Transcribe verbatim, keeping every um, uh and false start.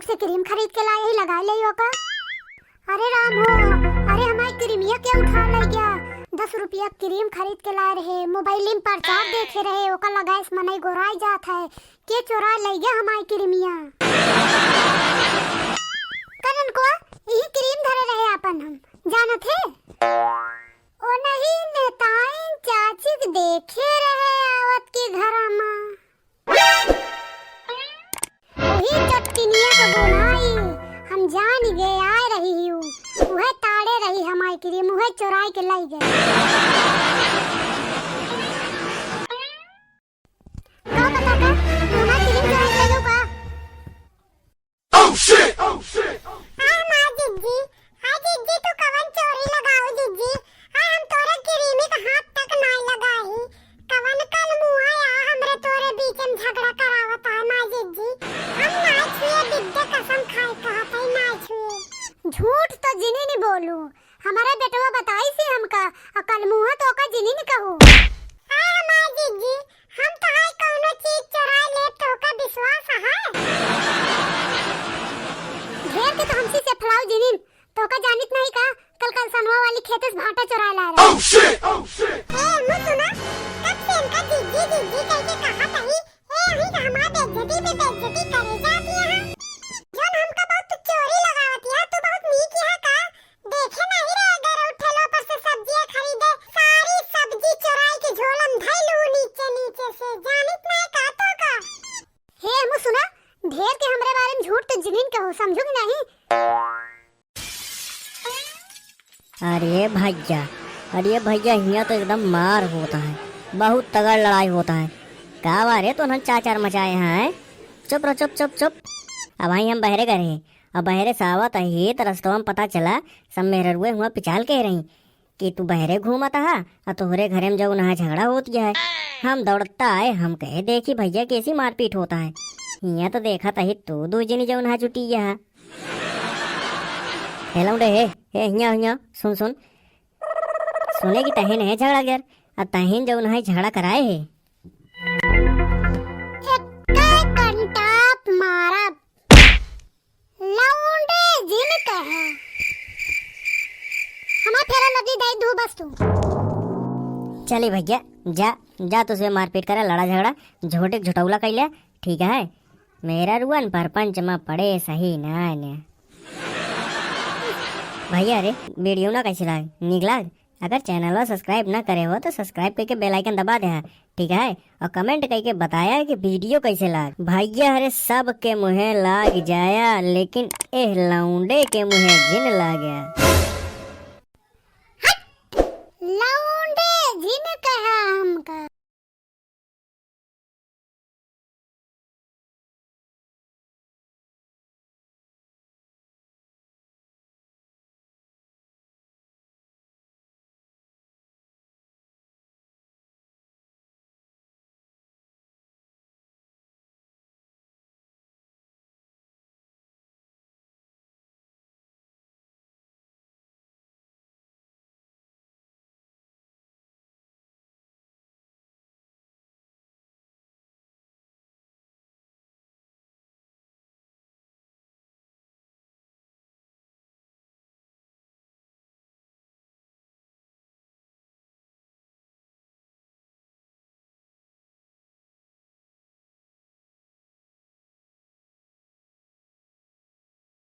से क्रीम खरीद के लाए ही, लगाए ले ओका। अरे राम हो, अरे हमारी क्रीमिया के उठा ले गया। दस रुपया क्रीम खरीद के लाए रहे, मोबाइल में प्रचार देखे रहे, ओका लगाए से मनई गोराई जात है। के चोरा ले गया हमारी क्रीमिया? कनन को यही क्रीम धरे रहे आपन, हम जानत है। ओ नहीं, नेताइन चाची के देखे रहे आवत के घरमा। वही चटकिनिया के बोलाई, हम जान गए आए रही हूँ। उहे ताड़े रही हमारी क्रीम, उहे चोराई के लाई गए। का पता का, हमारी क्रीम चोराई के लाई का? Oh shit! Oh shit! हाय माँ जिज्जी, हाय जिज्जी, तू कवन चोरी लगाऊ जिज्जी? हाय हम तोरे क्रीमी का हाथ तक नाई लगाई। कवन कलमुआ या हमरे तोरे बीच में झगड़ा करावत है माँ जिज्जी? हम नाई छुए, बिद्दे कसम खाए कहत है नाई छुए। झूठ तो जिनी नहीं बोलू, हमारा बेटवा बताई सी हमका, आ कलमुआ तो ओका जिनी नहीं कहू। हाय हमार जिज्जी, हम तोहार कौनो चीज चोराए लेब तो ओका विश्वास है? ढेर के तो हमसे से फलाऊ जिनिन, तो का जानित नहीं का, कल कल सनवा वाली खेते से भाटा चोराए ला रहे। Oh shit! Oh shit! ए, मुँह सुना, कब से इनका जिज्जी जिज्जी कह के कहा तही, ए, अही तो हमार बेइज्जती पे बेइज्जती करे जाती है। जौन हमका बहुत चोरी लगावत है, तू बहुत नीक है का? देखे नहीं रहे गए रहू ठेलो पर से सब्जियां खरीदे, सारी सब्जी चुराई के झोला में धइलू नीचे नीचे से, जानित नहीं का तो का। हे अम्मू सुना, ढेर के हमरे बारे में झूठ तो जिनिन कहो, समझू कि नहीं? अरे भैया, अरे भैया, हियाँ तो एकदम मार होता है, बहुत तगड़ लड़ाई होता है। का बारे तो उन्हन चाचार मचाए हैं? चुप रहो, चुप, चुप, चुप। अब भाई हम बहरे गए रहे, अब बहरे से आवत ही तो रस्तवा में पता चला, सब मेहररुए हुआ पिचाल कह रही कि तू बहरे घूमत हा, आ तोहरे घरे में जौन है झगड़ा होत गया है। हम दौड़ता आए, हम कहे, "देखी भैया, कैसी मारपीट होता है।" हियाँ तो देखत ही तू दू जनी जौन है जुटी गया है। हे लौंडे, हे, हे, हियाँ, हियाँ, सुन, सुन। सुने कि तहिन है झगड़ा कर, आ तहिन जौन है झगड़ा कराए है। एक्का कंटाप मारब। लौंडे जिन कहे। हमार फेरा लवली दे दू बस तू। चली भैया, जा, जा तुझसे मारपीट करे, लड़ा झगड़ा, झोटिक झुटौला कैले, ठीक है? मेहररुअन परपंच में पड़े सही ना ने। भैया रे, वीडियो ना कैसे लाग? नीक लाग? अगर चैनलवा subscribe ना करे हो तो subscribe करके bell icon दबा दे, ठीक है? और comment करके बताया कि वीडियो कैसे लाग। भैया रे, सबके मुँहे लाग जाया, लेकिन एह लौंडे के मुँहे जिन लागे।